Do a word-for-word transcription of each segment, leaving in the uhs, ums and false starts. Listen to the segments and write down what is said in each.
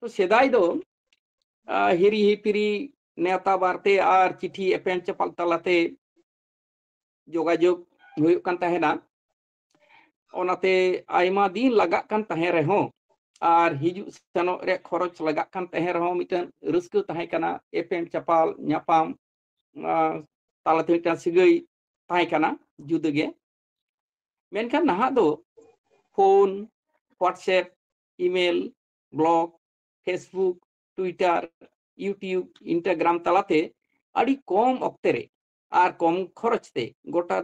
ᱛᱚ ᱥᱮᱫᱟᱭ ᱫᱚ ᱟᱨ ᱦᱤᱨᱤ ᱦᱤᱯᱤᱨᱤ, ᱱᱮᱣᱛᱟ ᱵᱟᱨᱛᱮ ᱟᱨ ᱪᱤᱴᱷᱤ ᱮᱯᱮᱢ ᱪᱟᱯᱟᱞ ᱛᱟᱞᱟᱛᱮ ᱡᱳᱜᱟᱡᱳᱜᱽ ᱦᱩᱭᱩᱜ ᱠᱟᱱ ᱛᱟᱦᱮᱱᱟ᱾ ᱚᱱᱟᱛᱮ ᱟᱭᱢᱟ ᱫᱤᱱ ᱞᱟᱜᱟᱜ ᱠᱟᱱ ᱛᱟᱦᱮᱸ ᱨᱮᱦᱚᱸ ᱟᱨ ᱦᱤᱡᱩᱜ ᱥᱮᱱᱚᱜ ᱨᱮᱭᱟᱜ ᱠᱷᱚᱨᱚᱪ ᱞᱟᱜᱟᱜ ᱠᱟᱱ ᱛᱟᱦᱮᱸ ᱨᱮᱦᱚᱸ ᱢᱤᱫᱴᱟᱝ ᱨᱟᱹᱥᱠᱟᱹ ᱛᱟᱦᱮᱸ ᱠᱟᱱᱟ᱾ ᱮᱯᱮᱢ ᱪᱟᱯᱟᱞ ᱧᱟᱯᱟᱢ ᱛᱟᱞᱟᱛᱮ ᱢᱤᱫᱴᱟᱝ ᱥᱟᱹᱜᱟᱹᱭ ᱛᱟᱦᱮᱸ ᱠᱟᱱᱟ ᱡᱩᱫᱟᱹ ᱜᱮ᱾ ᱢᱮᱱᱠᱷᱟᱱ ᱱᱟᱦᱟᱜ ᱫᱚ phone, WhatsApp, email, blog, Facebook, Twitter, YouTube, Instagram ᱛᱟᱞᱟᱛᱮ ᱟᱹᱰᱤ ᱠᱚᱢ ᱚᱠᱛᱮ ᱨᱮ ᱟᱨ ᱠᱚᱢ ᱠᱷᱚᱨᱚᱪ ᱛᱮ ᱜᱚᱴᱟ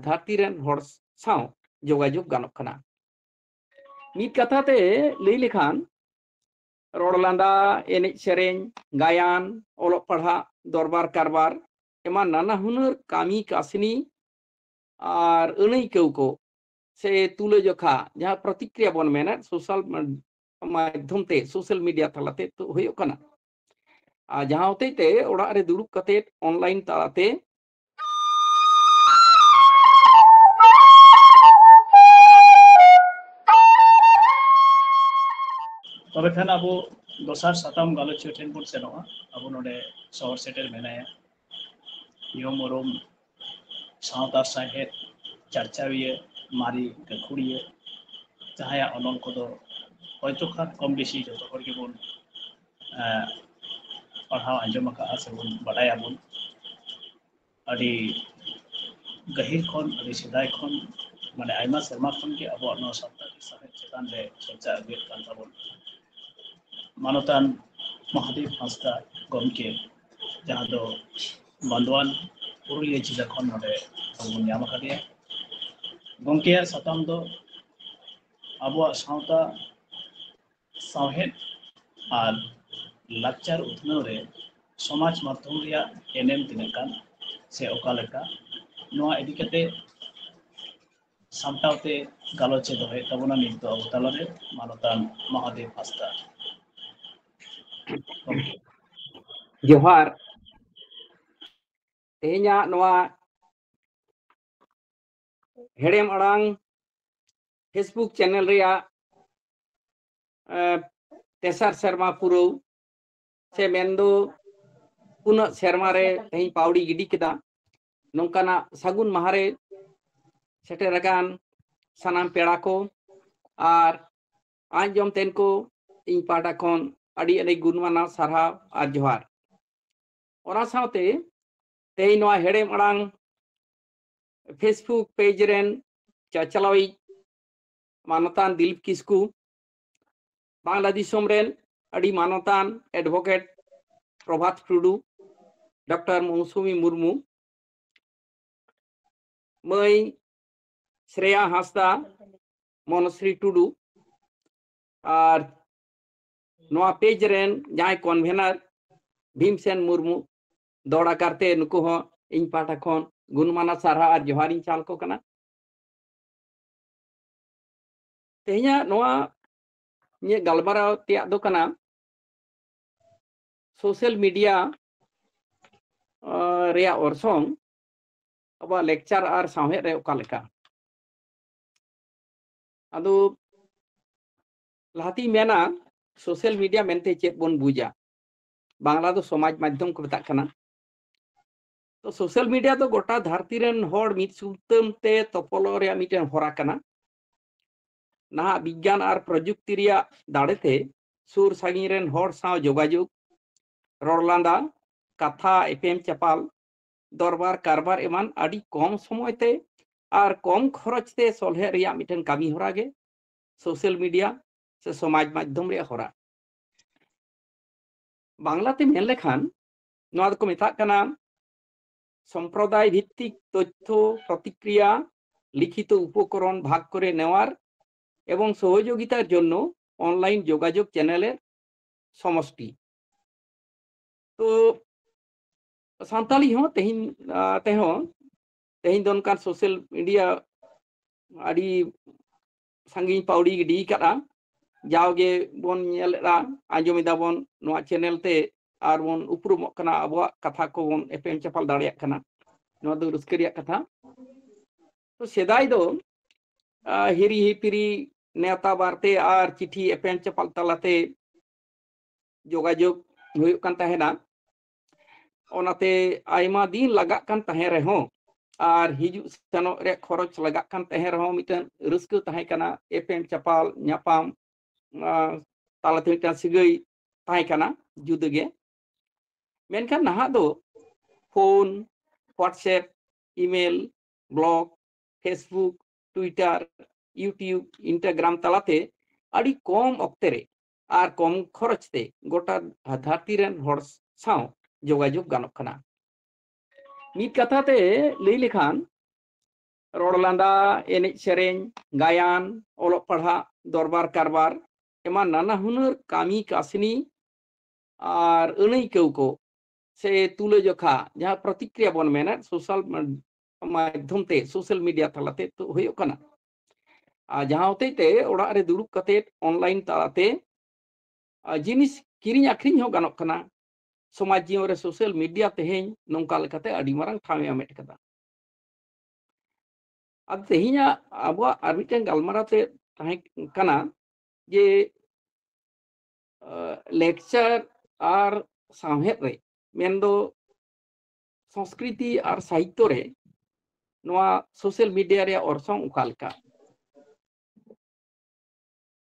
ᱫᱷᱟᱹᱨᱛᱤ ᱨᱮᱱ ᱦᱚᱲ ᱥᱟᱶ ᱡᱳᱜᱟᱡᱳᱜᱽ ᱜᱟᱱᱚᱜ ᱠᱟᱱᱟ᱾ ᱢᱤᱫ ᱠᱟᱛᱷᱟ ᱛᱮ ᱞᱟᱹᱭ ᱞᱮᱠᱷᱟᱱ ᱨᱚᱲ ᱞᱟᱸᱫᱟ, ᱮᱱᱮᱡ ᱥᱮᱨᱮᱧ, ᱜᱟᱭᱟᱱ, ᱚᱞᱚᱜ ᱯᱟᱲᱦᱟᱜ, ᱫᱚᱨᱵᱟᱨ ᱠᱟᱨᱵᱟᱨ ᱮᱢᱟᱱ ᱱᱟᱱᱟ ᱦᱩᱱᱟᱹᱨ ᱠᱟᱹᱢᱤ ᱠᱟᱹᱥᱱᱤ ᱟᱨ ᱟᱹᱱᱟᱹᱭᱠᱟᱹᱣ ᱠᱚ ᱥᱮ ᱛᱩᱞᱟᱹᱡᱚᱠᱷᱟ, ᱡᱟᱦᱟᱸ ᱯᱨᱚᱛᱤᱠᱨᱤᱭᱟ ᱵᱚᱱ ᱢᱮᱱᱮᱫ, ᱥᱳᱥᱟᱞ ᱢᱟᱫᱽᱫᱷᱚᱢ ᱛᱮ, ᱥᱳᱥᱟᱞ ᱢᱤᱰᱤᱭᱟ ᱛᱟᱞᱟᱛᱮ ᱛᱚ ᱦᱩᱭᱩᱜ ᱠᱟᱱᱟ᱾ ᱟᱨ ᱡᱟᱦᱟᱸ ᱦᱚᱛᱮᱡ ᱛᱮ ᱚᱲᱟᱜ ᱨᱮ ᱫᱩᱲᱩᱵ ᱠᱟᱛᱮ online ᱛᱟᱞᱟᱛᱮ ᱛᱚᱵᱮ ᱠᱷᱟᱱ ᱟᱵᱚ ᱫᱚᱥᱟᱨ ᱥᱟᱛᱟᱢ ᱜᱟᱞᱚᱪᱤᱭᱟᱹ ᱴᱷᱮᱱ ᱵᱚᱱ ᱥᱮᱱᱚᱜᱼᱟ᱾ ᱟᱵᱚ ᱱᱚᱰᱮ ᱥᱚᱦᱚᱨ ᱥᱮᱴᱮᱨ ᱢᱮᱱᱟᱭᱟ, ᱧᱩᱢ ᱩᱨᱩᱢ ᱥᱟᱶᱛᱟ ᱥᱟᱶᱦᱮᱫ ᱪᱟᱨᱪᱟᱣᱤᱭᱟᱹ, ᱢᱟᱨᱮ ᱜᱟᱹᱠᱷᱩᱲᱤᱭᱟᱹ, ᱡᱟᱦᱟᱸᱭᱟᱜ ᱚᱱᱚᱞ ᱠᱚᱫᱚ ᱦᱚᱭᱛᱳ ᱠᱷᱟᱱ ᱠᱚᱢ ᱵᱮᱥᱤ ᱡᱚᱛᱚ ᱦᱚᱲ ᱜᱮᱵᱚᱱ ᱮᱸ, ᱯᱟᱲᱦᱟᱣ ᱟᱸᱡᱚᱢ ᱟᱠᱟᱫᱼᱟ ᱥᱮᱵᱚᱱ ᱵᱟᱰᱟᱭᱟᱵᱚᱱ᱾ ᱟᱹᱰᱤ ᱜᱟᱹᱦᱤᱨ ᱠᱷᱚᱱ, ᱟᱹᱰᱤ ᱥᱮᱫᱟᱭ ᱠᱷᱚᱱ, ᱢᱟᱱᱮ ᱟᱭᱢᱟ ᱥᱮᱨᱢᱟ ᱠᱷᱚᱱ ᱜᱮ ᱟᱵᱚᱣᱟᱜ ᱱᱚᱣᱟ ᱥᱟᱱᱛᱟᱲᱤ ᱥᱟᱶᱦᱮᱫ ᱪᱮᱛᱟᱱ ᱨᱮ ᱪᱚᱨᱪᱟ ᱟᱹᱜᱩᱭᱮᱫ ᱠᱟᱱ ᱛᱟᱵᱚᱱ ᱢᱟᱱᱚᱛᱟᱱ ᱢᱚᱦᱟᱫᱮᱵ ᱦᱟᱸᱥᱫᱟ ᱜᱚᱢᱠᱮ, ᱡᱟᱦᱟᱸ ᱫᱚ ᱵᱟᱸᱫᱣᱟᱱ ᱯᱩᱨᱩᱞᱤᱭᱟᱹ ᱡᱮᱞᱟ ᱠᱷᱚᱱ ᱱᱚᱰᱮ ᱟᱵᱚ ᱵᱚᱱ ᱧᱟᱢ ᱟᱠᱟᱫᱮᱭᱟ᱾ ᱜᱚᱢᱠᱮᱭᱟᱜ ᱥᱟᱛᱟᱢ ᱫᱚ ᱟᱵᱚᱣᱟᱜ ᱥᱟᱶᱛᱟ ᱥᱟᱶᱦᱮᱫ ᱟᱨ ᱞᱟᱠᱪᱟᱨ ᱩᱛᱱᱟᱹᱣ ᱨᱮ ᱥᱚᱢᱟᱡᱽ ᱢᱟᱫᱽᱫᱷᱚᱢ ᱨᱮᱭᱟᱜ ᱮᱱᱮᱢ ᱛᱤᱱᱟᱹᱜ ᱜᱟᱱ ᱥᱮ ᱚᱠᱟ ᱞᱮᱠᱟ, ᱱᱚᱣᱟ ᱤᱫᱤ ᱠᱟᱛᱮ ᱥᱟᱢᱴᱟᱣ ᱛᱮ ᱜᱟᱞᱚᱪ ᱮ ᱫᱚᱦᱚᱭᱮᱫ ᱛᱟᱵᱚᱱᱟ ᱱᱤᱛ ᱫᱚ ᱟᱵᱚ ᱛᱟᱞᱟᱨᱮ ᱢᱟᱱᱚᱛᱟᱱ ᱢᱚᱦᱟᱫᱮᱵ ᱦᱟᱸᱥᱫᱟ᱾ ᱡᱚᱦᱟᱨ᱾ ᱛᱮᱦᱮᱧᱟᱜ ᱱᱚᱣᱟ ᱦᱮᱲᱮᱢ ᱟᱲᱟᱝ Facebook ᱪᱮᱱᱮᱞ ᱨᱮᱭᱟᱜ, ᱮ, ᱛᱮᱥᱟᱨ ᱥᱮᱨᱢᱟ ᱯᱩᱨᱟᱹᱣ, ᱥᱮ ᱢᱮᱱᱫᱚ ᱯᱩᱱᱟᱹᱜ ᱥᱮᱨᱢᱟ ᱨᱮ ᱛᱮᱦᱮᱧ ᱯᱟᱹᱣᱲᱤ ᱜᱤᱰᱤ ᱠᱮᱫᱟ, ᱱᱚᱝᱠᱟᱱᱟᱜ ᱥᱟᱹᱜᱩᱱ ᱢᱟᱦᱟ ᱨᱮ ᱥᱮᱴᱮᱨ ᱟᱠᱟᱱ ᱥᱟᱱᱟᱢ ᱯᱮᱲᱟ ᱠᱚ ᱟᱨ ᱟᱸᱡᱚᱢ ᱛᱮᱱ ᱠᱚ, ᱤᱧ ᱯᱟᱦᱴᱟ ᱠᱷᱚᱱ ᱟᱹᱰᱤ ᱟᱹᱰᱤ ᱜᱩᱱ ᱢᱟᱱᱟᱣ ᱥᱟᱨᱦᱟᱣ ᱟᱨ ᱡᱚᱦᱟᱨ᱾ ᱚᱱᱟ ᱥᱟᱶᱛᱮ ᱛᱮᱦᱮᱧ ᱱᱚᱣᱟ ᱦᱮᱲᱮᱢ ᱟᱲᱟᱝ Facebook ᱯᱮᱡᱽ ᱨᱮᱱ ᱪᱟᱪᱞᱟᱣᱤᱡ ᱢᱟᱱᱚᱛᱟᱱ ᱫᱤᱞᱤᱯ ᱠᱤᱥᱠᱩ, ᱵᱟᱝᱞᱟ ᱫᱤᱥᱚᱢ ᱨᱮᱱ ᱟᱹᱰᱤ ᱢᱟᱱᱚᱛᱟᱱ ᱮᱰᱵᱷᱳᱠᱮᱴ ᱯᱨᱚᱵᱷᱟᱛ ᱴᱩᱰᱩ, ᱰᱚᱠᱴᱚᱨ ᱢᱳᱣᱥᱩᱢᱤ ᱢᱩᱨᱢᱩ, ᱢᱟᱹᱭ ᱥᱨᱮᱭᱟ ᱦᱟᱸᱥᱫᱟ, ᱢᱚᱱᱚᱥᱨᱤ ᱴᱩᱰᱩ, ᱟᱨ ᱱᱚᱣᱟ ᱯᱮᱡᱽ ᱨᱮᱱ ᱡᱟᱦᱟᱸᱭ ᱠᱚᱱᱵᱷᱮᱱᱟᱨ ᱵᱷᱤᱢᱥᱮᱱ ᱢᱩᱨᱢᱩ, ᱫᱚᱦᱲᱟ ᱠᱟᱨᱛᱮ ᱱᱩᱠᱩ ᱦᱚᱸ ᱤᱧ ᱯᱟᱦᱴᱟ ᱠᱷᱚᱱ ᱜᱩᱱᱢᱟᱱᱟ ᱥᱟᱨᱦᱟᱣ ᱟᱨ ᱡᱚᱦᱟᱨ ᱤᱧ ᱪᱟᱞ ᱟᱠᱚ ᱠᱟᱱᱟ᱾ ᱛᱮᱦᱮᱧᱟᱜ ᱱᱚᱣᱟ ᱤᱧᱟᱹᱜ ᱜᱟᱞᱢᱟᱨᱟᱣ ᱛᱮᱭᱟᱜ ᱫᱚ ᱠᱟᱱᱟ ᱥᱳᱥᱟᱞ ᱢᱤᱰᱤᱭᱟ ᱨᱮᱭᱟᱜ ᱚᱨᱥᱚᱝ ᱟᱵᱚᱣᱟᱜ ᱞᱮᱠᱪᱟᱨ ᱟᱨ ᱥᱟᱶᱦᱮᱫ ᱨᱮ ᱚᱠᱟ ᱞᱮᱠᱟ᱾ ᱟᱫᱚ ᱞᱟᱦᱟᱛᱤᱧ ᱢᱮᱱᱟ, ᱥᱳᱥᱟᱞ ᱢᱤᱰᱤᱭᱟ ᱢᱮᱱᱛᱮ ᱪᱮᱫ ᱵᱚᱱ ᱵᱩᱡᱟ? ᱵᱟᱝᱞᱟ ᱫᱚ ᱥᱚᱢᱟᱡᱽ ᱢᱟᱫᱽᱫᱷᱚᱢ ᱠᱚ ᱢᱮᱛᱟᱜ ᱠᱟᱱᱟ᱾ ᱛᱚ ᱥᱳᱥᱟᱞ ᱢᱤᱰᱤᱭᱟ ᱫᱚ ᱜᱚᱴᱟ ᱫᱷᱟᱹᱨᱛᱤ ᱨᱮᱱ ᱦᱚᱲ ᱢᱤᱫ ᱥᱩᱛᱟᱹᱢ ᱛᱮ ᱛᱚᱯᱚᱞᱚᱜ ᱨᱮᱭᱟᱜ ᱢᱤᱫᱴᱮᱱ ᱦᱚᱨᱟ ᱠᱟᱱᱟ᱾ ᱱᱟᱦᱟᱜ ᱵᱤᱜᱽᱜᱟᱱ ᱟᱨ ᱯᱨᱚᱡᱩᱠᱛᱤ ᱨᱮᱭᱟᱜ ᱫᱟᱲᱮᱛᱮ ᱥᱩᱨ ᱥᱟᱺᱜᱤᱧ ᱨᱮᱱ ᱦᱚᱲ ᱥᱟᱶ ᱡᱳᱜᱟᱡᱳᱜᱽ, ᱨᱚᱲ ᱞᱟᱸᱫᱟ, ᱠᱟᱛᱷᱟ ᱮᱯᱮᱢ ᱪᱟᱯᱟᱞ, ᱫᱚᱨᱵᱟᱨ ᱠᱟᱨᱵᱟᱨ ᱮᱢᱟᱱ ᱟᱹᱰᱤ ᱠᱚᱢ ᱥᱚᱢᱚᱭ ᱛᱮ ᱟᱨ ᱠᱚᱢ ᱠᱷᱚᱨᱚᱪ ᱛᱮ ᱥᱚᱞᱦᱮ ᱨᱮᱭᱟᱜ ᱢᱤᱫᱴᱮᱱ ᱠᱟᱹᱢᱤ ᱦᱚᱨᱟ ᱜᱮ ᱥᱳᱥᱟᱞ ᱢᱤᱰᱤᱭᱟ ᱥᱮ ᱥᱚᱢᱟᱡᱽ ᱢᱟᱫᱽᱫᱷᱚᱢ ᱨᱮᱭᱟᱜ ᱦᱚᱨᱟ᱾ ᱵᱟᱝᱞᱟᱛᱮ ᱢᱮᱱ ᱞᱮᱠᱷᱟᱱ ᱱᱚᱣᱟ ᱫᱚᱠᱚ ᱢᱮᱛᱟᱜ ᱠᱟᱱᱟ ᱥᱚᱢᱯᱨᱚᱫᱟᱭ ᱵᱷᱤᱛᱛᱤᱠ ᱛᱚᱛᱛᱷᱚ ᱯᱨᱚᱛᱤᱠᱨᱤᱭᱟ, ᱞᱤᱠᱷᱤᱛ ᱩᱯᱚᱠᱚᱨᱚᱱ ᱵᱷᱟᱜ ᱠᱚᱨᱮ ᱱᱮᱣᱟᱨ ᱮᱵᱚᱝ ᱥᱚᱦᱚᱡᱳᱜᱤᱛᱟᱨ ᱡᱚᱱᱱᱚ ᱚᱱᱞᱟᱭᱤᱱ ᱡᱳᱜᱟᱡᱳᱜ ᱪᱮᱱᱮᱞᱮᱨ ᱥᱚᱢᱚᱥᱴᱤ᱾ ᱛᱚ ᱥᱟᱱᱛᱟᱲᱤ ᱦᱚᱸ ᱛᱮᱦᱮᱧ, ᱟᱸ, ᱛᱮᱦᱚᱸ ᱛᱮᱦᱮᱧ ᱫᱚ ᱚᱱᱠᱟᱱ ᱥᱳᱥᱟᱞ ᱢᱤᱰᱤᱭᱟ ᱟᱹᱰᱤ ᱥᱟᱺᱜᱤᱧ ᱯᱟᱹᱣᱲᱤ ᱜᱤᱰᱤ ᱠᱟᱫᱼᱟ᱾ ᱡᱟᱣᱜᱮ ᱵᱚᱱ ᱧᱮᱞᱮᱫᱼᱟ, ᱟᱸᱡᱚᱢ ᱮᱫᱟ ᱵᱚᱱ ᱱᱚᱣᱟ ᱪᱮᱱᱮᱞ ᱛᱮ, ᱟᱨ ᱵᱚᱱ ᱩᱯᱨᱩᱢᱚᱜ ᱠᱟᱱᱟ, ᱟᱵᱚᱣᱟᱜ ᱠᱟᱛᱷᱟ ᱠᱚᱵᱚᱱ ᱮᱯᱮᱢ ᱪᱟᱯᱟᱞ ᱫᱟᱲᱮᱭᱟᱜ ᱠᱟᱱᱟ᱾ ᱱᱚᱣᱟ ᱫᱚ ᱨᱟᱹᱥᱠᱟᱹ ᱨᱮᱭᱟᱜ ᱠᱟᱛᱷᱟ᱾ ᱛᱚ ᱥᱮᱫᱟᱭ ᱫᱚ, ᱟ, ᱦᱤᱨᱤ ᱦᱤᱯᱤᱨᱤ, ᱱᱮᱣᱛᱟ ᱵᱟᱨᱛᱮ ᱟᱨ ᱪᱤᱴᱷᱤ ᱮᱯᱮᱢ ᱪᱟᱯᱟᱞ ᱛᱟᱞᱟᱛᱮ ᱡᱳᱜᱟᱡᱳᱜᱽ ᱦᱩᱭᱩᱜ ᱠᱟᱱ ᱛᱟᱦᱮᱱᱟ᱾ ᱚᱱᱟᱛᱮ ᱟᱭᱢᱟ ᱫᱤᱱ ᱞᱟᱜᱟᱜ ᱠᱟᱱ ᱛᱟᱦᱮᱸ ᱨᱮᱦᱚᱸ ᱟᱨ ᱦᱤᱡᱩᱜ ᱥᱮᱱᱚᱜ ᱨᱮᱭᱟᱜ ᱠᱷᱚᱨᱚᱪ ᱞᱟᱜᱟᱜ ᱠᱟᱱ ᱛᱟᱦᱮᱸ ᱨᱮᱦᱚᱸ ᱢᱤᱫᱴᱟᱝ ᱨᱟᱹᱥᱠᱟᱹ ᱛᱟᱦᱮᱸ ᱠᱟᱱᱟ, ᱮᱯᱮᱢ ᱪᱟᱯᱟᱞ ᱧᱟᱯᱟᱢ ᱛᱟᱞᱟᱛᱮ ᱢᱤᱫᱴᱟᱝ ᱥᱟᱹᱜᱟᱹᱭ ᱛᱟᱦᱮᱸ ᱠᱟᱱᱟ ᱡᱩᱫᱟᱹ ᱜᱮ᱾ ᱢᱮᱱᱠᱷᱟᱱ ᱱᱟᱦᱟᱜ ᱫᱚ phone, WhatsApp, email, blog, Facebook, Twitter, YouTube, Instagram ᱛᱟᱞᱟᱛᱮ ᱟᱹᱰᱤ ᱠᱚᱢ ᱚᱠᱛᱮ ᱨᱮ ᱟᱨ ᱠᱚᱢ ᱠᱷᱚᱨᱚᱪ ᱛᱮ ᱜᱚᱴᱟ ᱫᱷᱟᱹᱨᱛᱤ ᱨᱮᱱ ᱦᱚᱲ ᱥᱟᱶ ᱡᱳᱜᱟᱡᱳᱜᱽ ᱜᱟᱱᱚᱜ ᱠᱟᱱᱟ᱾ ᱢᱤᱫ ᱠᱟᱛᱷᱟ ᱛᱮ ᱞᱟᱹᱭ ᱞᱮᱠᱷᱟᱱ, ᱨᱚᱲ ᱞᱟᱸᱫᱟ, ᱮᱱᱮᱡ ᱥᱮᱨᱮᱧ, ᱜᱟᱭᱟᱱ, ᱚᱞᱚᱜ ᱯᱟᱲᱦᱟᱜ, ᱫᱚᱨᱵᱟᱨ ᱠᱟᱨᱵᱟᱨ, ᱮᱢᱟᱱ ᱱᱟᱱᱟ ᱦᱩᱱᱟᱹᱨ ᱠᱟᱹᱢᱤ ᱠᱟᱹᱥᱱᱤ ᱟᱨ ᱟᱹᱱᱟᱹᱭᱠᱟᱹᱣ ᱠᱚ ᱥᱮ ᱛᱩᱞᱟᱹᱡᱚᱠᱷᱟ, ᱡᱟᱦᱟᱸ ᱯᱨᱚᱛᱤᱠᱨᱤᱭᱟ ᱵᱚᱱ ᱢᱮᱱᱟ, ᱥᱳᱥᱟᱞ ᱢᱟᱫᱽᱫᱷᱚᱢ ᱛᱮ, ᱥᱳᱥᱟᱞ ᱢᱤᱰᱤᱭᱟ ᱛᱟᱞᱟᱛᱮ ᱦᱩᱭᱩᱜ ᱠᱟᱱᱟ᱾ ᱟᱨ ᱡᱟᱦᱟᱸ ᱦᱚᱛᱮᱡ ᱛᱮ ᱚᱲᱟᱜ ᱨᱮ ᱫᱩᱲᱩᱵ ᱠᱟᱛᱮ ᱚᱱᱞᱟᱭᱤᱱ ᱛᱟᱞᱟᱛᱮ ᱡᱤᱱᱤᱥ ᱠᱤᱨᱤᱧ ᱟᱹᱠᱷᱨᱤᱧ ᱦᱚᱸ ᱜᱟᱱᱚᱜ ᱠᱟᱱᱟ᱾ ᱥᱚᱢᱟᱡᱽ ᱡᱤᱭᱚᱱ ᱨᱮ ᱥᱳᱥᱟᱞ ᱢᱤᱰᱤᱭᱟ ᱛᱮᱦᱮᱧ ᱱᱚᱝᱠᱟ ᱞᱮᱠᱟᱛᱮ ᱟᱹᱰᱤ ᱢᱟᱨᱟᱝ ᱴᱷᱟᱶ ᱮ ᱦᱟᱢᱮᱴ ᱠᱟᱫᱟ᱾ ᱟᱫᱚ ᱛᱮᱦᱮᱧᱟᱜ ᱟᱵᱚᱣᱟᱜ ᱟᱨ ᱢᱤᱫᱴᱟᱝ ᱜᱟᱞᱢᱟᱨᱟᱣ ᱛᱮ ᱛᱟᱦᱮᱸ ᱠᱟᱱᱟ ᱡᱮ ᱞᱮᱠᱪᱟᱨ ᱟᱨ ᱥᱟᱶᱦᱮᱫ ᱨᱮ, ᱢᱮᱱᱫᱚ ᱥᱚᱝᱥᱠᱨᱤᱛᱤ ᱟᱨ ᱥᱟᱦᱤᱛᱛᱚ ᱨᱮ ᱱᱚᱣᱟ ᱥᱳᱥᱟᱞ ᱢᱤᱰᱤᱭᱟ ᱨᱮᱭᱟᱜ ᱚᱨᱥᱚᱝ ᱚᱠᱟ ᱞᱮᱠᱟ?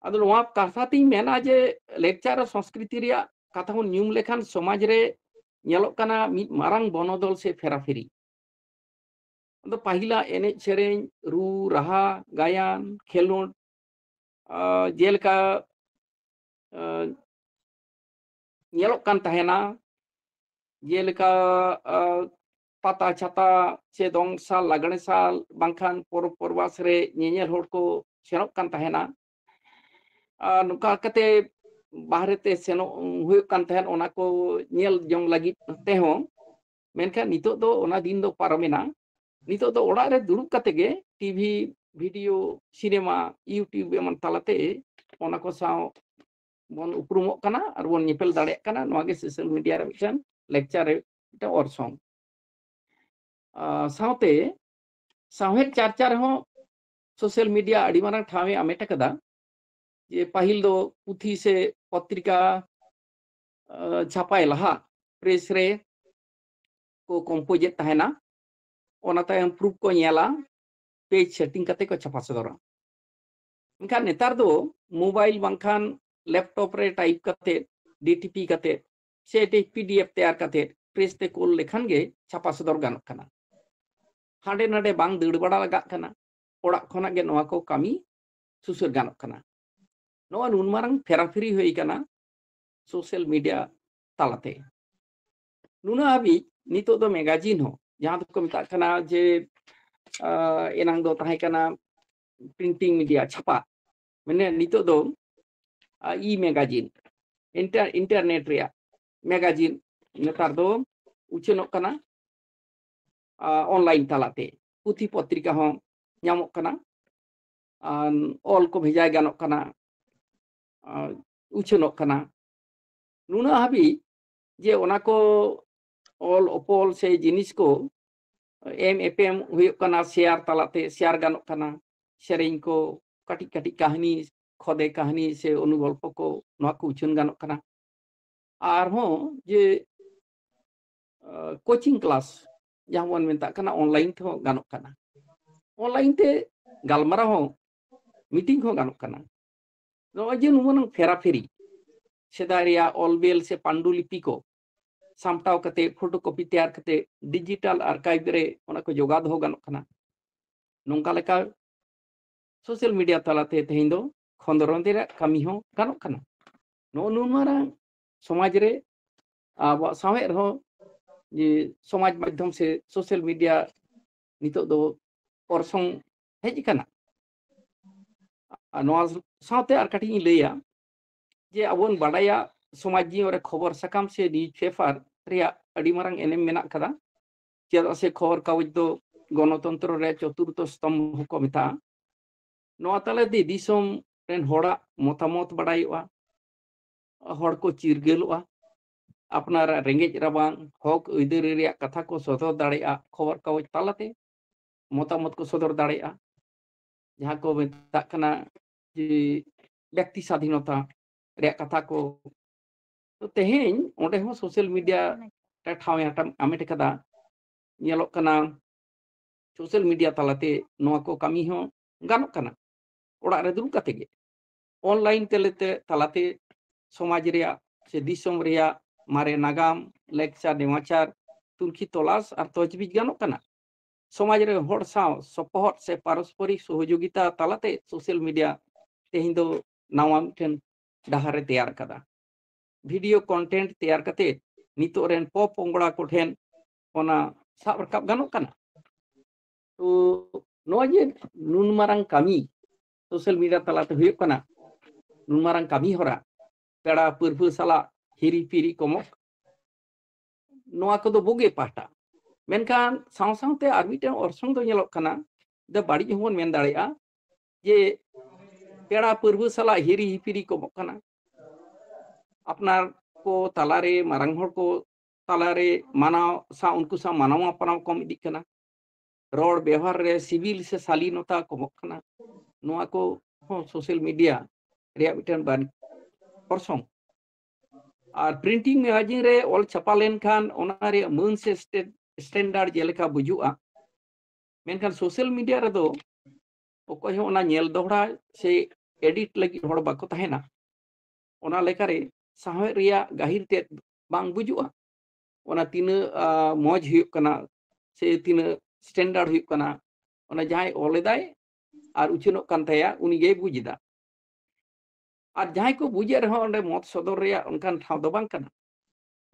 ᱟᱫᱚ ᱱᱚᱣᱟ ᱠᱟᱛᱷᱟ ᱛᱤᱧ ᱢᱮᱱᱟ ᱡᱮ ᱞᱮᱠᱪᱟᱨ ᱟᱨ ᱥᱚᱝᱥᱠᱨᱤᱛᱤ ᱨᱮᱭᱟᱜ ᱠᱟᱛᱷᱟ ᱵᱚᱱ ᱧᱩᱢ ᱞᱮᱠᱷᱟᱱ ᱥᱚᱢᱟᱡᱽ ᱨᱮ ᱧᱮᱞᱚᱜ ᱠᱟᱱᱟ ᱢᱤᱫ ᱢᱟᱨᱟᱝ ᱵᱚᱱᱚᱫᱚᱞ ᱥᱮ ᱯᱷᱮᱨᱟᱯᱷᱮᱨᱤ᱾ ᱟᱫᱚ ᱯᱟᱹᱦᱤᱞᱟᱜ ᱮᱱᱮᱡ ᱥᱮᱨᱮᱧ, ᱨᱩ ᱨᱟᱦᱟ, ᱜᱟᱭᱟᱱ, ᱠᱷᱮᱞᱳᱰ, ᱡᱮᱞᱮᱠᱟ ᱧᱮᱞᱚᱜ ᱠᱟᱱ ᱛᱟᱦᱮᱱᱟ, ᱡᱮᱞᱮᱠᱟ ᱯᱟᱛᱟ ᱪᱷᱟᱛᱟ ᱥᱮ ᱫᱚᱝ ᱥᱟᱞ, ᱞᱟᱜᱽᱬᱮ ᱥᱟᱞ, ᱵᱟᱝᱠᱷᱟᱱ ᱯᱚᱨᱚᱵᱽ ᱯᱚᱨᱵᱟᱥ ᱨᱮ ᱧᱮᱧᱮᱞ ᱦᱚᱲ ᱠᱚ ᱥᱮᱱᱚᱜ ᱠᱟᱱ ᱛᱟᱦᱮᱱᱟ᱾ ᱟᱨ ᱱᱚᱝᱠᱟ ᱠᱟᱛᱮ ᱵᱟᱦᱨᱮ ᱛᱮ ᱥᱮᱱᱚᱜ ᱦᱩᱭᱩᱜ ᱠᱟᱱ ᱛᱟᱦᱮᱸᱫ ᱚᱱᱟ ᱠᱚ ᱧᱮᱞ ᱡᱚᱝ ᱞᱟᱹᱜᱤᱫ ᱛᱮᱦᱚᱸ᱾ ᱢᱮᱱᱠᱷᱟᱱ ᱱᱤᱛᱚᱜ ᱫᱚ ᱚᱱᱟ ᱫᱤᱱ ᱫᱚ ᱯᱟᱨᱚᱢᱮᱱᱟ᱾ ᱱᱤᱛᱚᱜ ᱫᱚ ᱚᱲᱟᱜ ᱨᱮ ᱫᱩᱲᱩᱵ ᱠᱟᱛᱮ ᱜᱮ ᱴᱤᱵᱷᱤ, ᱵᱷᱤᱰᱤᱭᱳ, ᱥᱤᱱᱮᱢᱟ, YouTube ᱮᱢᱟᱱ ᱛᱟᱞᱟᱛᱮ ᱚᱱᱟ ᱠᱚ ᱥᱟᱶ ᱵᱚᱱ ᱩᱯᱨᱩᱢᱚᱜ ᱠᱟᱱᱟ ᱟᱨ ᱵᱚᱱ ᱧᱮᱯᱮᱞ ᱫᱟᱲᱮᱭᱟᱜ ᱠᱟᱱᱟ᱾ ᱱᱚᱣᱟ ᱜᱮ ᱥᱳᱥᱟᱞ ᱢᱤᱰᱤᱭᱟ ᱨᱮ ᱢᱤᱫᱴᱟᱝ ᱞᱮᱠᱪᱟᱨ ᱨᱮ ᱢᱤᱫᱴᱟᱝ ᱚᱨᱥᱚᱝ᱾ ᱥᱟᱶᱛᱮ ᱥᱟᱶᱦᱮᱫ ᱪᱟᱨᱪᱟ ᱨᱮᱦᱚᱸ ᱥᱳᱥᱟᱞ ᱢᱤᱰᱤᱭᱟ ᱟᱹᱰᱤ ᱢᱟᱨᱟᱝ ᱴᱷᱟᱶ ᱮ ᱦᱟᱢᱮᱴ ᱟᱠᱟᱫᱟ᱾ ᱡᱮ ᱯᱟᱹᱦᱤᱞ ᱫᱚ ᱯᱩᱛᱷᱤ ᱥᱮ ᱯᱚᱛᱨᱤᱠᱟ ᱟᱸ, ᱪᱷᱟᱯᱟᱭ ᱞᱟᱦᱟ ᱯᱨᱮᱥ ᱨᱮ ᱠᱚ ᱠᱚᱢᱯᱳᱡᱮᱫ ᱛᱟᱦᱮᱱᱟ᱾ ᱚᱱᱟ ᱛᱟᱭᱚᱢ ᱯᱨᱩᱯ ᱠᱚ ᱧᱮᱞᱟ, ᱯᱮᱡᱽ ᱥᱮᱴᱤᱝ ᱠᱟᱛᱮ ᱠᱚ ᱪᱷᱟᱯᱟ ᱥᱚᱫᱚᱨᱟ᱾ ᱢᱮᱱᱠᱷᱟᱱ ᱱᱮᱛᱟᱨ ᱫᱚ ᱢᱳᱵᱟᱭᱤᱞ ᱵᱟᱝᱠᱷᱟᱱ ᱞᱮᱯᱴᱚᱯ ᱨᱮ ᱴᱟᱭᱤᱯ ᱠᱟᱛᱮ, ᱰᱤᱴᱤᱯᱤ ᱠᱟᱛᱮ ᱥᱮ ᱯᱤᱰᱤᱮᱯᱷ ᱛᱮᱭᱟᱨ ᱠᱟᱛᱮ ᱯᱨᱮᱥ ᱛᱮ ᱠᱳᱞ ᱞᱮᱠᱷᱟᱱ ᱜᱮ ᱪᱷᱟᱯᱟ ᱥᱚᱫᱚᱨ ᱜᱟᱱᱚᱜ ᱠᱟᱱᱟ᱾ ᱦᱟᱸᱰᱮ ᱱᱟᱰᱮ ᱵᱟᱝ ᱫᱟᱹᱲ ᱵᱟᱲᱟ ᱞᱟᱜᱟᱜ ᱠᱟᱱᱟ, ᱚᱲᱟᱜ ᱠᱷᱚᱱᱟᱜ ᱜᱮ ᱱᱚᱣᱟ ᱠᱚ ᱠᱟᱹᱢᱤ ᱥᱩᱥᱟᱹᱨ ᱜᱟᱱᱚᱜ ᱠᱟᱱᱟ᱾ ᱱᱚᱣᱟ ᱱᱩᱱ ᱢᱟᱨᱟᱝ ᱯᱷᱮᱨᱟᱯᱷᱮᱨᱤ ᱦᱩᱭ ᱠᱟᱱᱟ ᱥᱳᱥᱟᱞ ᱢᱤᱰᱤᱭᱟ ᱛᱟᱞᱟᱛᱮ᱾ ᱱᱩᱱᱟᱹᱜ ᱦᱟᱹᱵᱤᱡ ᱱᱤᱛᱚᱜ ᱫᱚ ᱢᱮᱜᱟᱡᱤᱱ ᱦᱚᱸ, ᱡᱟᱦᱟᱸ ᱫᱚᱠᱚ ᱢᱮᱛᱟᱜ ᱠᱟᱱᱟ ᱡᱮ, ᱟᱸ, ᱮᱱᱟᱝ ᱫᱚ ᱛᱟᱦᱮᱸ ᱠᱟᱱᱟ ᱯᱨᱤᱱᱴᱤᱝ ᱢᱤᱰᱤᱭᱟ, ᱪᱷᱟᱯᱟ, ᱢᱟᱱᱮ ᱱᱤᱛᱚᱜ ᱫᱚ, ᱟ, ᱤ ᱢᱮᱜᱟᱡᱤᱱ, ᱤᱱᱴᱟᱨ-, ᱤᱱᱴᱟᱨᱱᱮᱴ ᱨᱮᱭᱟᱜ ᱢᱮᱜᱟᱡᱤᱱ ᱱᱮᱛᱟᱨ ᱫᱚ ᱩᱪᱷᱟᱹᱱᱚᱜ ᱠᱟᱱᱟ, ᱟ, ᱚᱱᱞᱟᱭᱤᱱ ᱛᱟᱞᱟᱛᱮ᱾ ᱯᱩᱛᱷᱤ ᱯᱚᱛᱨᱤᱠᱟ ᱦᱚᱸ ᱧᱟᱢᱚᱜ ᱠᱟᱱᱟ, ᱟᱨ ᱚᱞ ᱠᱚ ᱵᱷᱮᱡᱟ ᱜᱟᱱᱚᱜ ᱠᱟᱱᱟ, ᱟ, ᱩᱪᱷᱟᱹᱱᱚᱜ ᱠᱟᱱᱟ᱾ ᱱᱩᱱᱟᱹᱜ ᱦᱟᱹᱵᱤᱡ ᱡᱮ ᱚᱱᱟ ᱠᱚ ᱚᱞ ᱚᱯᱚᱞ ᱥᱮ ᱡᱤᱱᱤᱥ ᱠᱚ ᱮᱢ ᱮᱯᱮᱢ ᱦᱩᱭᱩᱜ ᱠᱟᱱᱟ, ᱥᱮᱭᱟᱨ ᱛᱟᱞᱟᱛᱮ ᱥᱮᱭᱟᱨ ᱜᱟᱱᱚᱜ ᱠᱟᱱᱟ, ᱥᱮᱨᱮᱧ ᱠᱚ, ᱠᱟᱹᱴᱤᱡ ᱠᱟᱹᱴᱤᱡ ᱠᱟᱹᱦᱱᱤ, ᱠᱷᱚᱫᱮ ᱠᱟᱹᱦᱱᱤ ᱥᱮ ᱚᱱᱩᱜᱚᱞᱯᱚ ᱠᱚ, ᱱᱚᱣᱟ ᱠᱚ ᱩᱪᱷᱟᱹᱱ ᱜᱟᱱᱚᱜ ᱠᱟᱱᱟ᱾ ᱟᱨᱦᱚᱸ ᱡᱮ, ᱟᱸ, ᱠᱳᱪᱤᱝ ᱠᱞᱟᱥ, ᱡᱟᱦᱟᱸ ᱵᱚᱱ ᱢᱮᱛᱟᱜ ᱠᱟᱱᱟ, ᱚᱱᱞᱟᱭᱤᱱ ᱛᱮᱦᱚᱸ ᱜᱟᱱᱚᱜ ᱠᱟᱱᱟ᱾ ᱚᱱᱞᱟᱭᱤᱱ ᱛᱮ ᱜᱟᱞᱢᱟᱨᱟᱣ ᱦᱚᱸ, ᱢᱤᱴᱤᱝ ᱦᱚᱸ ᱜᱟᱱᱚᱜ ᱠᱟᱱᱟ᱾ ᱱᱚᱜᱼᱚᱭ ᱡᱮ ᱱᱩᱱᱟᱹᱝ ᱯᱷᱮᱨᱟᱯᱷᱮᱨᱤ, ᱥᱮᱫᱟᱭ ᱨᱮᱭᱟᱜ ᱚᱞᱵᱮᱞ ᱥᱮ ᱯᱟᱱᱰᱩᱞᱤᱯᱤ ᱠᱚ ᱥᱟᱢᱴᱟᱣ ᱠᱟᱛᱮ, ᱯᱷᱳᱴᱳᱠᱚᱯᱤ ᱛᱮᱭᱟᱨ ᱠᱟᱛᱮ, ᱰᱤᱡᱤᱴᱟᱞ ᱟᱨᱠᱟᱭᱤᱵᱷ ᱨᱮ ᱚᱱᱟ ᱠᱚ ᱡᱚᱜᱟᱣ ᱫᱚᱦᱚ ᱜᱟᱱᱚᱜ ᱠᱟᱱᱟ᱾ ᱱᱚᱝᱠᱟ ᱞᱮᱠᱟ ᱥᱳᱥᱟᱞ ᱢᱤᱰᱤᱭᱟ ᱛᱟᱞᱟᱛᱮ ᱛᱮᱦᱮᱧ ᱫᱚ ᱠᱷᱚᱸᱫᱽᱨᱚᱸᱫᱽ ᱨᱮᱭᱟᱜ ᱠᱟᱹᱢᱤ ᱦᱚᱸ ᱜᱟᱱᱚᱜ ᱠᱟᱱᱟ᱾ ᱱᱚᱜᱼᱚ ᱱᱩᱱ ᱢᱟᱨᱟᱝ ᱥᱚᱢᱟᱡᱽ ᱨᱮ, ᱟᱵᱚᱣᱟᱜ ᱥᱟᱶᱦᱮᱫ ᱨᱮᱦᱚᱸ ᱡᱮ ᱥᱚᱢᱟᱡᱽ ᱢᱟᱫᱽᱫᱷᱚᱢ ᱥᱮ ᱥᱳᱥᱟᱞ ᱢᱤᱰᱤᱭᱟ ᱱᱤᱛᱚᱜ ᱫᱚ ᱚᱨᱥᱚᱝ ᱦᱮᱡ ᱟᱠᱟᱱᱟ᱾ ᱟᱨ ᱱᱚᱣᱟ ᱥᱟᱶᱛᱮ ᱟᱨ ᱠᱟᱹᱴᱤᱡ ᱤᱧ ᱞᱟᱹᱭᱟ ᱡᱮ ᱟᱵᱚ ᱵᱚᱱ ᱵᱟᱰᱟᱭᱟ ᱥᱚᱢᱟᱡᱽ ᱡᱤᱭᱚᱱ ᱨᱮ ᱠᱷᱚᱵᱚᱨ ᱥᱟᱠᱟᱢ ᱥᱮ ᱱᱤᱭᱩᱡᱽ ᱯᱮᱯᱟᱨ ᱨᱮᱭᱟᱜ ᱟᱹᱰᱤ ᱢᱟᱨᱟᱝ ᱮᱱᱮᱢ ᱢᱮᱱᱟᱜ ᱟᱠᱟᱫᱟ᱾ ᱪᱮᱫᱟᱜ ᱥᱮ ᱠᱷᱚᱵᱚᱨ ᱠᱟᱜᱚᱡᱽ ᱫᱚ ᱜᱚᱱᱚᱛᱚᱱᱛᱨᱚ ᱨᱮ ᱪᱚᱛᱩᱨᱛᱷᱚ ᱥᱛᱚᱢᱵᱷᱚ ᱠᱚ ᱢᱮᱛᱟᱜᱼᱟ᱾ ᱱᱚᱣᱟ ᱛᱟᱞᱟᱛᱮ ᱫᱤᱥᱚᱢ ᱨᱮᱱ ᱦᱚᱲᱟᱜ ᱢᱚᱛᱟᱢᱚᱛ ᱵᱟᱰᱟᱭᱚᱜᱼᱟ, ᱦᱚᱲ ᱠᱚ ᱪᱤᱨᱜᱟᱹᱞᱚᱜᱼᱟ, ᱟᱯᱱᱟᱨᱟᱜ ᱨᱮᱸᱜᱮᱡ ᱨᱟᱵᱟᱝ ᱦᱚᱠ ᱟᱹᱭᱫᱟᱹᱨᱤ ᱨᱮᱭᱟᱜ ᱠᱟᱛᱷᱟ ᱠᱚ ᱥᱚᱫᱚᱨ ᱫᱟᱲᱮᱭᱟᱜᱼᱟ ᱠᱷᱚᱵᱚᱨ ᱠᱟᱜᱚᱡᱽ ᱛᱟᱞᱟᱛᱮ, ᱢᱚᱛᱟᱢᱚᱛ ᱠᱚ ᱥᱚᱫᱚᱨ ᱫᱟᱲᱮᱭᱟᱜᱼᱟ, ᱡᱟᱦᱟᱸ ᱠᱚ ᱢᱮᱛᱟᱜ ᱠᱟᱱᱟ ᱡᱮ ᱵᱮᱠᱛᱤ ᱥᱟᱫᱷᱤᱱᱚᱛᱟ ᱨᱮᱭᱟᱜ ᱠᱟᱛᱷᱟ ᱠᱚ, ᱛᱚ ᱛᱮᱦᱮᱧ ᱚᱸᱰᱮ ᱦᱚᱸ ᱥᱳᱥᱟᱞ ᱢᱤᱰᱤᱭᱟ ᱨᱮ ᱴᱷᱟᱶ ᱮ ᱦᱟᱴᱟᱢ-, ᱦᱟᱢᱮᱴ ᱠᱟᱫᱟ᱾ ᱧᱮᱞᱚᱜ ᱠᱟᱱᱟ ᱥᱳᱥᱟᱞ ᱢᱤᱰᱤᱭᱟ ᱛᱟᱞᱟᱛᱮ ᱱᱚᱣᱟ ᱠᱚ ᱠᱟᱹᱢᱤ ᱦᱚᱸ ᱜᱟᱱᱚᱜ ᱠᱟᱱᱟ᱾ ᱚᱲᱟᱜ ᱨᱮ ᱫᱩᱲᱩᱵ ᱠᱟᱛᱮ ᱜᱮ ᱚᱱᱞᱟᱭᱤᱱ ᱛᱮᱞᱮᱛᱮ ᱛᱟᱞᱟᱛᱮ ᱥᱚᱢᱟᱡᱽ ᱨᱮᱭᱟᱜ ᱥᱮ ᱫᱤᱥᱚᱢ ᱨᱮᱭᱟᱜ ᱢᱟᱨᱮ ᱱᱟᱜᱟᱢ, ᱞᱮᱠᱪᱟᱨ, ᱱᱮᱢᱟᱪᱟᱨ ᱛᱩᱱᱠᱷᱤ ᱛᱚᱞᱟᱥ ᱟᱨ ᱛᱚᱡᱽᱵᱤᱡ ᱜᱟᱱᱚᱜ ᱠᱟᱱᱟ᱾ ᱥᱚᱢᱟᱡᱽ ᱨᱮ ᱦᱚᱲ ᱥᱟᱶ ᱥᱚᱯᱚᱦᱚᱫ ᱥᱮ ᱯᱟᱨᱚᱥᱯᱚᱨᱤᱠ ᱥᱚᱦᱚᱡᱳᱜᱤᱛᱟ ᱛᱟᱞᱟᱛᱮ ᱥᱳᱥᱟᱞ ᱢᱤᱰᱤᱭᱟ ᱛᱮᱦᱮᱧ ᱫᱚ ᱱᱟᱣᱟ ᱢᱤᱫᱴᱮᱱ ᱰᱟᱦᱟᱨ ᱮ ᱛᱮᱭᱟᱨ ᱟᱠᱟᱫᱟ᱾ ᱵᱷᱤᱰᱤᱭᱳ ᱠᱚᱱᱴᱮᱱᱴ ᱛᱮᱭᱟᱨ ᱠᱟᱛᱮ ᱱᱤᱛᱚᱜ ᱨᱮᱱ ᱯᱚ ᱯᱚᱝᱲᱟ ᱠᱚᱴᱷᱮᱱ ᱚᱱᱟ ᱥᱟᱵ ᱨᱟᱠᱟᱵ ᱜᱟᱱᱚᱜ ᱠᱟᱱᱟ᱾ ᱛᱚ ᱱᱚᱣᱟ ᱡᱮ ᱱᱩᱱ ᱢᱟᱨᱟᱝ ᱠᱟᱹᱢᱤ ᱥᱳᱥᱟᱞ ᱢᱤᱰᱤᱭᱟ ᱛᱟᱞᱟᱛᱮ ᱦᱩᱭᱩᱜ ᱠᱟᱱᱟ, ᱱᱩᱱ ᱢᱟᱨᱟᱝ ᱠᱟᱹᱢᱤ ᱦᱚᱨᱟ, ᱯᱮᱲᱟ ᱯᱟᱹᱨᱵᱷᱟᱹ ᱥᱟᱞᱟᱜ ᱦᱤᱨᱤ ᱯᱤᱨᱤ ᱠᱚᱢᱚᱜ, ᱱᱚᱣᱟ ᱠᱚᱫᱚ ᱵᱩᱜᱤ ᱯᱟᱦᱴᱟ᱾ ᱢᱮᱱᱠᱷᱟᱱ ᱥᱟᱶ ᱥᱟᱶᱛᱮ ᱟᱨ ᱢᱤᱫᱴᱮᱱ ᱚᱨᱥᱚᱝ ᱫᱚ ᱧᱮᱞᱚᱜ ᱠᱟᱱᱟ, ᱫᱚ ᱵᱟᱹᱲᱤᱡ ᱦᱚᱸᱵᱚᱱ ᱢᱮᱱ ᱫᱟᱲᱮᱭᱟᱜᱼᱟ, ᱡᱮ ᱯᱮᱲᱟ ᱯᱟᱹᱨᱵᱷᱟᱹ ᱥᱟᱞᱟᱜ ᱦᱤᱨᱤ ᱦᱤᱯᱤᱨᱤ ᱠᱚᱢᱚᱜ ᱠᱟᱱᱟ᱾ ᱟᱯᱱᱟᱨ ᱠᱚ ᱛᱟᱞᱟᱨᱮ, ᱢᱟᱨᱟᱝ ᱦᱚᱲ ᱠᱚ ᱛᱟᱞᱟᱨᱮ ᱢᱟᱱᱟᱣ ᱥᱟᱶ, ᱩᱱᱠᱩ ᱥᱟᱶ ᱢᱟᱱᱟᱣ ᱟᱯᱱᱟᱣ ᱠᱚᱢ ᱤᱫᱤᱜ ᱠᱟᱱᱟ᱾ ᱨᱚᱲ ᱵᱮᱣᱦᱟᱨ ᱨᱮ ᱥᱤᱵᱤᱞ ᱥᱮ ᱥᱟᱞᱤᱱᱚᱛᱟ ᱠᱚᱢᱚᱜ ᱠᱟᱱᱟ᱾ ᱱᱚᱣᱟ ᱠᱚ ᱦᱚᱸ ᱥᱳᱥᱟᱞ ᱢᱤᱰᱤᱭᱟ ᱨᱮᱭᱟᱜ ᱢᱤᱫᱴᱮᱱ ᱵᱟᱹᱲᱤᱡ ᱚᱨᱥᱚᱝ᱾ ᱟᱨ ᱯᱨᱤᱱᱴᱤᱝ ᱢᱮᱜᱟᱡᱤᱱ ᱨᱮ ᱚᱞ ᱪᱷᱟᱯᱟ ᱞᱮᱱᱠᱷᱟᱱ ᱚᱱᱟ ᱨᱮᱭᱟᱜ ᱢᱟᱹᱱ ᱥᱮ ᱥᱴᱮ-, ᱥᱴᱮᱱᱰᱟᱨᱰ ᱡᱮᱞᱮᱠᱟ ᱵᱩᱡᱩᱜᱼᱟ, ᱢᱮᱱᱠᱷᱟᱱ ᱥᱳᱥᱟᱞ ᱢᱤᱰᱤᱭᱟ ᱨᱮᱫᱚ ᱚᱠᱚᱭ ᱦᱚᱸ ᱚᱱᱟ ᱧᱮᱞ ᱫᱚᱦᱲᱟ ᱥᱮ ᱮᱰᱤᱴ ᱞᱟᱹᱜᱤᱫ ᱦᱚᱲ ᱵᱟᱠᱚ ᱛᱟᱦᱮᱱᱟ᱾ ᱚᱱᱟ ᱞᱮᱠᱟᱨᱮ ᱥᱟᱶᱦᱮᱫ ᱨᱮᱭᱟᱜ ᱜᱟᱹᱦᱤᱨ ᱛᱮᱫ ᱵᱟᱝ ᱵᱩᱡᱩᱜᱼᱟ᱾ ᱚᱱᱟ ᱛᱤᱱᱟᱹᱜ, ᱟ, ᱢᱚᱡᱽ ᱦᱩᱭᱩᱜ ᱠᱟᱱᱟ ᱥᱮ ᱛᱤᱱᱟᱹᱜ ᱥᱴᱮᱱᱰᱟᱨᱰ ᱦᱩᱭᱩᱜ ᱠᱟᱱᱟ, ᱚᱱᱟ ᱡᱟᱦᱟᱸᱭ ᱚᱞ ᱮᱫᱟᱭ ᱟᱨ ᱩᱪᱷᱟᱹᱱᱚᱜ ᱠᱟᱱ ᱛᱟᱭᱟ, ᱩᱱᱤ ᱜᱮᱭ ᱵᱩᱡᱽ ᱮᱫᱟ᱾ ᱟᱨ ᱡᱟᱦᱟᱸᱭ ᱠᱚ ᱵᱩᱡᱮᱫ ᱨᱮᱦᱚᱸ ᱚᱸᱰᱮ ᱢᱚᱛ ᱥᱚᱫᱚᱨ ᱨᱮᱭᱟᱜ ᱚᱱᱠᱟᱱ ᱴᱷᱟᱶ ᱫᱚ ᱵᱟᱝ ᱠᱟᱱᱟ᱾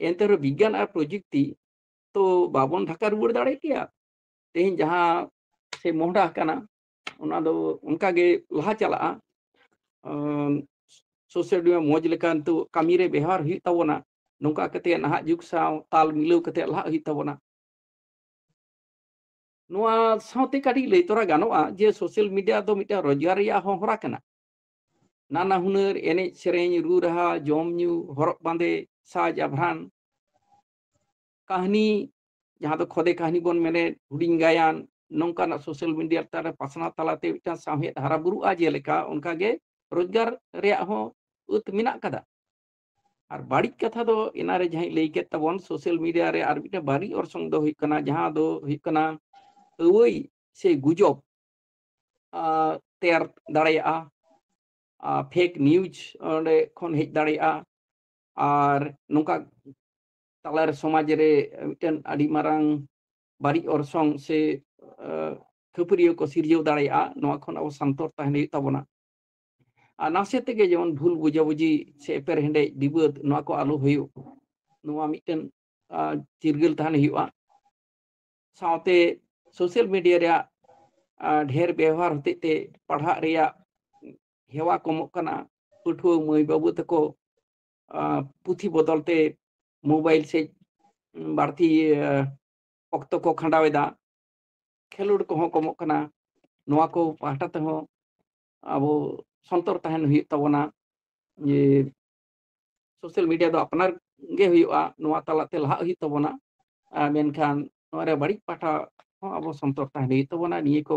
ᱮᱱᱛᱮ ᱨᱮᱦᱚᱸ ᱵᱤᱜᱽᱜᱟᱱ ᱟᱨ ᱯᱨᱚᱡᱩᱠᱛᱤ ᱛᱚ ᱵᱟᱵᱚᱱ ᱰᱷᱟᱠᱟ ᱨᱩᱣᱟᱹᱲ ᱫᱟᱲᱮ ᱠᱮᱭᱟ᱾ ᱛᱮᱦᱮᱧ ᱡᱟᱦᱟᱸ ᱥᱮ ᱢᱚᱦᱰᱟ ᱟᱠᱟᱱᱟ, ᱚᱱᱟ ᱫᱚ ᱚᱱᱠᱟ ᱜᱮ ᱞᱟᱦᱟ ᱪᱟᱞᱟᱜᱼᱟ᱾ ᱟᱢ, ᱥᱳᱥᱟᱞ ᱢᱤᱰᱤᱭᱟ ᱢᱚᱡᱽ ᱞᱮᱠᱟ ᱱᱤᱛᱚᱜ ᱠᱟᱹᱢᱤ ᱨᱮ ᱵᱮᱣᱦᱟᱨ ᱦᱩᱭᱩᱜ ᱛᱟᱵᱚᱱᱟ᱾ ᱱᱚᱝᱠᱟ ᱠᱟᱛᱮ ᱱᱟᱦᱟᱜ ᱡᱩᱜᱽ ᱥᱟᱶ ᱛᱟᱞ ᱢᱤᱞᱟᱹᱣ ᱠᱟᱛᱮ ᱞᱟᱦᱟᱜ ᱦᱩᱭᱩᱜ ᱛᱟᱵᱚᱱᱟ᱾ ᱱᱚᱣᱟ ᱥᱟᱶᱛᱮ ᱠᱟᱹᱴᱤᱡ ᱞᱟᱹᱭ ᱛᱚᱨᱟ ᱜᱟᱱᱚᱜᱼᱟ ᱡᱮ ᱥᱳᱥᱟᱞ ᱢᱤᱰᱤᱭᱟ ᱫᱚ ᱢᱤᱫᱴᱟᱝ ᱨᱳᱡᱽᱜᱟᱨ ᱨᱮᱭᱟᱜ ᱦᱚᱸ ᱦᱚᱨᱟ ᱠᱟᱱᱟ᱾ ᱱᱟᱱᱟ ᱦᱩᱱᱟᱹᱨ ᱮᱱᱮᱡ ᱥᱮᱨᱮᱧ, ᱨᱩ ᱨᱟᱦᱟ, ᱡᱚᱢ ᱧᱩ, ᱦᱚᱨᱚᱜ ᱵᱟᱸᱫᱮ, ᱥᱟᱡᱽ ᱟᱵᱷᱨᱟᱱ, ᱠᱟᱹᱦᱱᱤ, ᱡᱟᱦᱟᱸ ᱫᱚ ᱠᱷᱚᱫᱮ ᱠᱟᱹᱦᱱᱤ ᱵᱚᱱ ᱢᱮᱱᱮᱫ, ᱦᱩᱰᱤᱧ ᱜᱟᱭᱟᱱ, ᱱᱚᱝᱠᱟᱱᱟᱜ ᱥᱳᱥᱟᱞ ᱢᱤᱰᱤᱭᱟ ᱪᱮᱛᱟᱱ ᱨᱮ ᱯᱟᱥᱱᱟᱣ ᱛᱟᱞᱟᱛᱮ ᱢᱤᱫᱴᱟᱝ ᱥᱟᱶᱦᱮᱫ ᱦᱟᱨᱟ ᱵᱩᱨᱩᱜᱼᱟ, ᱡᱮᱞᱮᱠᱟ ᱚᱱᱠᱟᱜᱮ ᱨᱳᱡᱽᱜᱟᱨ ᱨᱮᱭᱟᱜ ᱦᱚᱸ ᱟᱹᱛ ᱢᱮᱱᱟᱜ ᱠᱟᱫᱟ᱾ ᱟᱨ ᱵᱟᱹᱲᱤᱡ ᱠᱟᱛᱷᱟ ᱫᱚ ᱮᱱᱟᱨᱮ ᱡᱟᱦᱟᱸᱧ ᱞᱟᱹᱭ ᱠᱮᱫ ᱛᱟᱵᱚᱱ, ᱥᱳᱥᱟᱞ ᱢᱤᱰᱤᱭᱟ ᱨᱮ ᱟᱨ ᱢᱤᱫᱴᱮᱱ ᱵᱟᱹᱲᱤᱡ ᱚᱨᱥᱚᱝ ᱫᱚ ᱦᱩᱭᱩᱜ ᱠᱟᱱᱟ, ᱡᱟᱦᱟᱸ ᱫᱚ ᱦᱩᱭᱩᱜ ᱠᱟᱱᱟ ᱟᱹᱣᱟᱹᱭ ᱥᱮ ᱜᱩᱡᱚᱵ, ᱟ, ᱛᱮᱭᱟᱨ ᱫᱟᱲᱮᱭᱟᱜᱼᱟ, ᱯᱷᱮᱠ ᱱᱤᱭᱩᱡᱽ ᱚᱸᱰᱮ ᱠᱷᱚᱱ ᱦᱮᱡ ᱫᱟᱲᱮᱭᱟᱜᱼᱟ᱾ ᱟᱨ ᱱᱚᱝᱠᱟ ᱛᱟᱞᱟᱨᱮ ᱥᱚᱢᱟᱡᱽ ᱨᱮ ᱢᱤᱫᱴᱮᱱ ᱟᱹᱰᱤ ᱢᱟᱨᱟᱝ ᱵᱟᱹᱲᱤᱡ ᱚᱨᱥᱚᱝ ᱥᱮ, ᱟ, ᱠᱷᱟᱹᱯᱟᱹᱨᱤᱭᱟᱹ ᱠᱚ ᱥᱤᱨᱡᱟᱹᱣ ᱫᱟᱲᱮᱭᱟᱜᱼᱟ᱾ ᱱᱚᱣᱟ ᱠᱷᱚᱱ ᱟᱵᱚ ᱥᱟᱱᱛᱚᱨ ᱛᱟᱦᱮᱱ ᱦᱩᱭᱩᱜ ᱛᱟᱵᱚᱱᱟ᱾ ᱟᱨ ᱱᱟᱥᱮ ᱛᱮᱜᱮ ᱡᱮᱢᱚᱱ ᱵᱷᱩᱞ ᱵᱩᱡᱷᱟᱵᱩᱡᱷᱤ ᱥᱮ ᱮᱯᱮᱨᱦᱮᱸᱰᱮᱡ ᱵᱤᱵᱟᱹᱫ ᱱᱚᱣᱟ ᱠᱚ ᱟᱞᱚ ᱦᱩᱭᱩᱜ, ᱱᱚᱣᱟ ᱢᱤᱫᱴᱮᱱ, ᱟ, ᱪᱤᱨᱜᱟᱹᱞ ᱛᱟᱦᱮᱱ ᱦᱩᱭᱩᱜᱼᱟ᱾ ᱥᱟᱶᱛᱮ ᱥᱳᱥᱟᱞ ᱢᱤᱰᱤᱭᱟ ᱨᱮᱭᱟᱜ, ᱟ, ᱰᱷᱮᱨ ᱵᱮᱣᱦᱟᱨ ᱦᱚᱛᱮᱡ ᱛᱮ ᱯᱟᱲᱦᱟᱜ ᱨᱮᱭᱟᱜ ᱦᱮᱣᱟ ᱠᱚᱢᱚᱜ ᱠᱟᱱᱟ᱾ ᱯᱟᱹᱴᱷᱩᱣᱟᱹ ᱢᱟᱹᱭ ᱵᱟᱹᱵᱩ ᱛᱟᱠᱚ, ᱟ, ᱯᱩᱛᱷᱤ ᱵᱚᱫᱚᱞ ᱛᱮ ᱢᱳᱵᱟᱭᱤᱞ ᱥᱮᱫ ᱵᱟᱹᱲᱛᱤ, ᱟ, ᱚᱠᱛᱚ ᱠᱚ ᱠᱷᱟᱸᱰᱟᱣ ᱮᱫᱟ᱾ ᱠᱷᱮᱞᱳᱰ ᱠᱚᱦᱚᱸ ᱠᱚᱢᱚᱜ ᱠᱟᱱᱟ᱾ ᱱᱚᱣᱟ ᱠᱚ ᱯᱟᱦᱴᱟ ᱛᱮᱦᱚᱸ ᱟᱵᱚ ᱥᱚᱱᱛᱚᱨ ᱛᱟᱦᱮᱱ ᱦᱩᱭᱩᱜ ᱛᱟᱵᱚᱱᱟ᱾ ᱡᱮ ᱥᱳᱥᱟᱞ ᱢᱤᱰᱤᱭᱟ ᱫᱚ ᱟᱯᱱᱟᱨ ᱜᱮ ᱦᱩᱭᱩᱜᱼᱟ, ᱱᱚᱣᱟ ᱛᱟᱞᱟᱛᱮ ᱞᱟᱦᱟᱜ ᱦᱩᱭᱩᱜ ᱛᱟᱵᱚᱱᱟ᱾ ᱟᱨ ᱢᱮᱱᱠᱷᱟᱱ ᱱᱚᱣᱟ ᱨᱮ ᱵᱟᱹᱲᱤᱡ ᱯᱟᱦᱴᱟ ᱦᱚᱸ ᱟᱵᱚ ᱥᱚᱱᱛᱚᱨ ᱛᱟᱦᱮᱱ ᱦᱩᱭᱩᱜ ᱛᱟᱵᱚᱱᱟ᱾ ᱱᱤᱭᱟᱹ ᱠᱚ,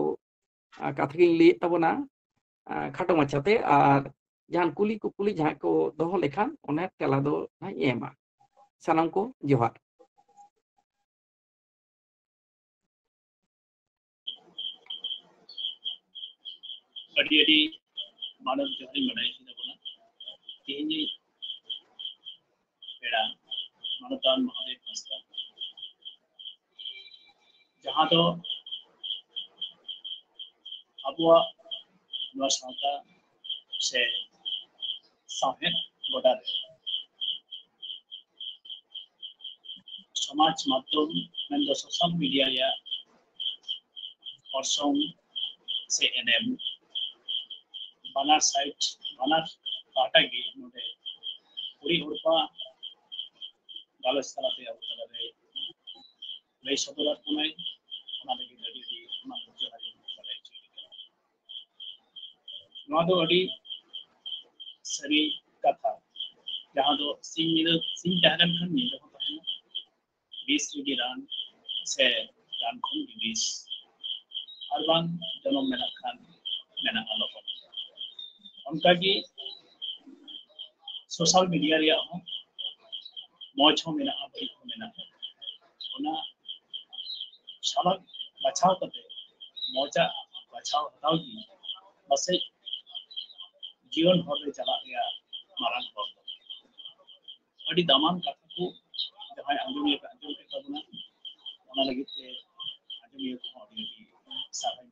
ᱟ, ᱠᱟᱛᱷᱟ ᱜᱤᱧ ᱞᱟᱹᱭᱮᱫ ᱛᱟᱵᱚᱱᱟ, ᱟ, ᱠᱷᱟᱴᱚ ᱢᱟᱪᱷᱟᱛᱮ᱾ ᱟᱨ ᱡᱟᱦᱟᱱ ᱠᱩᱞᱤ ᱠᱩᱯᱩᱞᱤ ᱡᱟᱦᱟᱸ ᱠᱚ ᱫᱚᱦᱚ ᱞᱮᱠᱷᱟᱱ ᱚᱱᱟ ᱛᱮᱞᱟ ᱫᱚ ᱦᱟᱸᱜ ᱤᱧ ᱮᱢᱟ᱾ ᱥᱟᱱᱟᱢ ᱠᱚ ᱡᱚᱦᱟᱨ᱾ ᱟᱹᱰᱤ ᱟᱹᱰᱤ ᱢᱟᱱᱚᱛ ᱡᱚᱦᱟᱨ ᱤᱧ ᱵᱟᱰᱟᱭ ᱦᱚᱪᱚᱭᱮᱫ ᱛᱟᱵᱚᱱᱟ᱾ ᱛᱮᱦᱮᱧ ᱯᱮᱲᱟ ᱢᱟᱱᱚᱛᱟᱱ ᱢᱚᱦᱳᱫᱚᱭ ᱦᱟᱸᱥᱫᱟ, ᱡᱟᱦᱟᱸ ᱫᱚ ᱟᱵᱚᱣᱟᱜ ᱱᱚᱣᱟ ᱥᱟᱶᱛᱟ ᱥᱮ ᱥᱟᱶᱦᱮᱫ ᱜᱚᱰᱟ ᱨᱮ ᱥᱚᱢᱟᱡᱽ ᱢᱟᱫᱽᱫᱷᱚᱢ, ᱢᱮᱱᱫᱚ ᱥᱳᱥᱟᱞ ᱢᱤᱰᱤᱭᱟ ᱨᱮᱭᱟᱜ ᱚᱨᱥᱚᱝ ᱥᱮ ᱮᱱᱮᱢ, ᱵᱟᱱᱟᱨ ᱥᱟᱭᱤᱰ, ᱵᱟᱱᱟᱨ ᱯᱟᱦᱴᱟ ᱜᱮ ᱱᱚᱰᱮ ᱠᱩᱲᱤ ᱦᱚᱲ ᱠᱚᱣᱟᱜ ᱜᱟᱞᱚᱪ ᱛᱟᱞᱟᱛᱮ ᱟᱵᱚ ᱛᱟᱞᱟᱨᱮ ᱞᱟᱹᱭ ᱥᱚᱫᱚᱨᱟᱫ ᱵᱚᱱᱟᱭ᱾ ᱚᱱᱟ ᱞᱟᱹᱜᱤᱫ ᱟᱹᱰᱤ ᱟᱹᱰᱤ ᱚᱱᱟ ᱫᱚ ᱡᱚᱦᱟᱨ ᱤᱧ ᱵᱟᱲᱟᱭ ᱦᱚᱪᱚᱭᱮᱫ ᱠᱟᱱᱟ᱾ ᱱᱚᱣᱟ ᱫᱚ ᱟᱹᱰᱤ ᱥᱟᱹᱨᱤ ᱠᱟᱛᱷᱟ, ᱡᱟᱦᱟᱸ ᱫᱚ ᱥᱤᱧ ᱧᱤᱫᱟᱹ, ᱥᱤᱧ ᱛᱟᱦᱮᱸ ᱞᱮᱱᱠᱷᱟᱱ ᱧᱤᱫᱟᱹ ᱦᱚᱸ ᱛᱟᱦᱮᱱᱟ, ᱵᱤᱥ ᱨᱮᱜᱮ ᱨᱟᱱ ᱥᱮ ᱨᱟᱱ ᱠᱷᱚᱱ ᱜᱮ ᱵᱤᱥ, ᱟᱨ ᱵᱟᱝ ᱡᱚᱱᱚᱢ ᱢᱮᱱᱟᱜ ᱠᱷᱟᱱ ᱢᱮᱱᱟᱜᱼᱟ ᱞᱚᱜᱚᱱ᱾ ᱚᱱᱠᱟᱜᱮ ᱥᱳᱥᱟᱞ ᱢᱤᱰᱤᱭᱟ ᱨᱮᱭᱟᱜ ᱦᱚᱸ ᱢᱚᱡᱽ ᱦᱚᱸ ᱢᱮᱱᱟᱜᱼᱟ, ᱵᱟᱹᱲᱤᱡ ᱦᱚᱸ ᱢᱮᱱᱟᱜᱼᱟ᱾ ᱚᱱᱟ ᱥᱟᱞᱟᱜ ᱵᱟᱪᱷᱟᱣ ᱠᱟᱛᱮ ᱢᱚᱡᱟᱜ ᱵᱟᱪᱷᱟᱣ ᱦᱟᱛᱟᱣ ᱜᱮ ᱯᱟᱥᱮᱡ ᱡᱤᱭᱚᱱ ᱦᱚᱨ ᱨᱮ ᱪᱟᱞᱟᱜ ᱨᱮᱭᱟᱜ ᱢᱟᱨᱟᱝ ᱦᱚᱨ ᱫᱚ᱾ ᱟᱹᱰᱤ ᱫᱟᱢᱟᱱ ᱠᱟᱛᱷᱟ ᱠᱚ ᱡᱟᱦᱟᱸᱭ ᱟᱸᱡᱚᱢᱤᱭᱟᱹ ᱯᱮ ᱟᱸᱡᱚᱢ ᱠᱮᱫ ᱛᱟᱵᱚᱱᱟ, ᱚᱱᱟ ᱞᱟᱹᱜᱤᱫ ᱛᱮ ᱟᱸᱡᱚᱢᱤᱭᱟᱹ ᱠᱚᱦᱚᱸ ᱟᱹᱰᱤ ᱟᱹᱰᱤ ᱥᱟᱨᱦᱟᱣ᱾